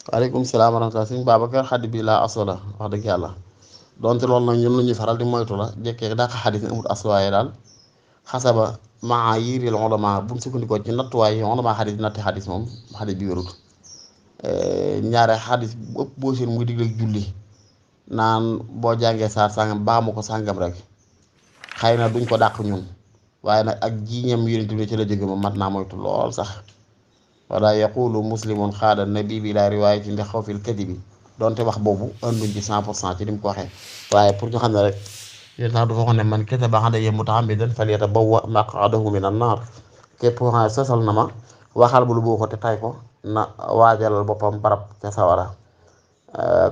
waaleykum salaam wa rahmatulah sëñ Babacar xadis bi laa asla wax dëgg yàlla donte loolu nag ñun lu ñuy faral di moytu la jekkee dàq xadis ne amul asla waaye daal xasaba maa yiril ulama bu ñu sukkandikoo ci nattuwaay yi ulama xadis natti xadis moom xadis bi wérut ñaare xadis bu ëpp boo seen muy digle julli naan boo jàngee saar sàngam baamu ko sàngam rek xëy na duñ ko dàq ñun waaye nag ak jiiñam yonent bi ci la jóge moom mat naa moytu lool sax wala yaqulu muslimun xaada nabi bi laa riwaayati ndi xaw fil kadibi donte wax boobu anduñ ci 100% ci ni mu ko waxee waaye pour ñu xam ne rek yéen tax dafa waxoon ne man kataba alayya mutaammidan falyatabawwa maq'adahu minan naar képp koo xam ne sosal na ma waxal bu lu boo ko te tay ko na waajalal boppam barab ca sawara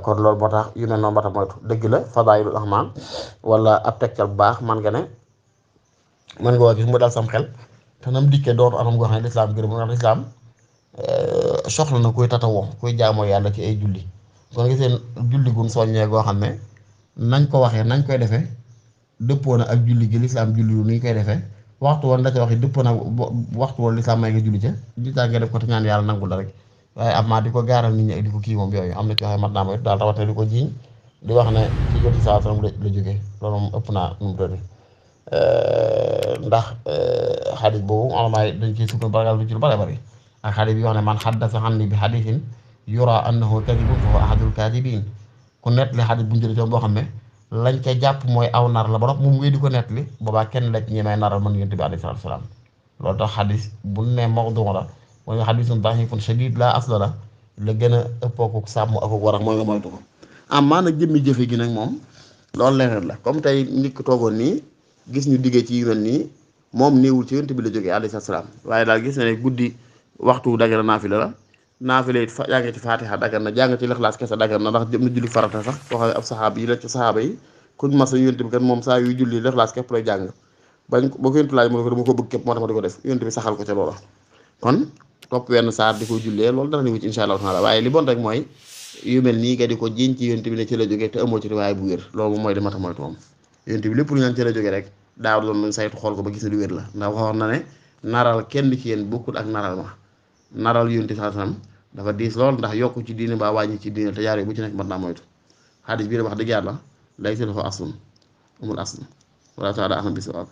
kon loolu moo tax yu mel noonu ba tax moytu dëgg la fadaayilul ahmaam wala ab tegtal bu baax man nga ne mën nga waa gis mu dal sam xel te nam dikkee doon anam goo xam ne lislaam gërëm ndax lislaam soxla na kuy tatawoo kuy jaamoo yàlla ci ay julli kon nga seen julli gun soññee goo xam ne nañ ko waxee nañ koy defee dëppoo na ak julli gi lislaam julli lu ni koy defee waxtu woon la ca wax yi dëppoo na waxtu woon lislaam may nga julli ca jiitaa nga def ko te ñaan yàlla nangul la rek waaye am maa di ko gaaral nit ñi ak di ko kii moom yooyu am na ci waxee mat naa moytu daal rawatina di ko jiiñ di wax ne ci joti saa sallam la jógee loolu moom ëpp naa nu mu tëddee ndax xadis boobu ulama yi dañ ciy sukkandiku baragal lu ci lu bare bari ak xadis bi wax ne man xaddasa anni bi xadisin yura annahu kadibun fa huwa ahadul kadibin ku nettali xadis bu njëriñ boo xam ne lañ ca jàpp mooy aw nar la ba noppi moom wéy di ko nettali boobaa kenn la ci ñi may naral man yonent bi alayhi salaatu salaam loolu tax xadis bu ne mawdu la mooy xadisun daxiifun shadiid laa asla la gën a ëppoo sàmm ak war a mooy nga moytu ko am maa nag jëmmi jëfe gi nag moom loolu leneen la comme tey nit ku toogoon nii gis ñu diggee ci yu mel nii moom néewul ci yonent bi la jógee alayhi salaam waaye daal gis na ne guddi waxtu dagan na naafila la naafila it jàng ci faatiha dagan na jàng ci lixlaas kese dagan na ndax jëm na julli farata sax koo xam ne ab saxaaba yi la ci saxaaba yi kuñ mas a yonent bi kat moom saa yuy julli lixlaas képp lay jàng bañ ba ko yonent laaj mu ne ko dama ko bëgg képp moo tax ma di ko def yonent bi saxal ko ca loola kon topp wenn saar di ko jullee loolu dara niwu ci insha allahu taala waaye li bon rek mooy yu mel nii nga di ko jiiñ ci yonent bi ne ci la jógee te amoo ci riwaay bu wér loolu moom mooy li ma tax moytu moom yonent bi lépp lu ñaan ci la jógee rek daaw doon nañ saytu xool ko ba gis ne lu wér la ndax waxoon na ne naral kenn ci yéen bokkul ak naral ma naral yonent saa sallam dafa diis lool ndax yokku ci diine ba wàññi ci diine te jaar bu ci nekk mën naa moytu xadis bii wax dëgg yàlla lay si dafa aslun amul aslun wala taala aham bi sawaab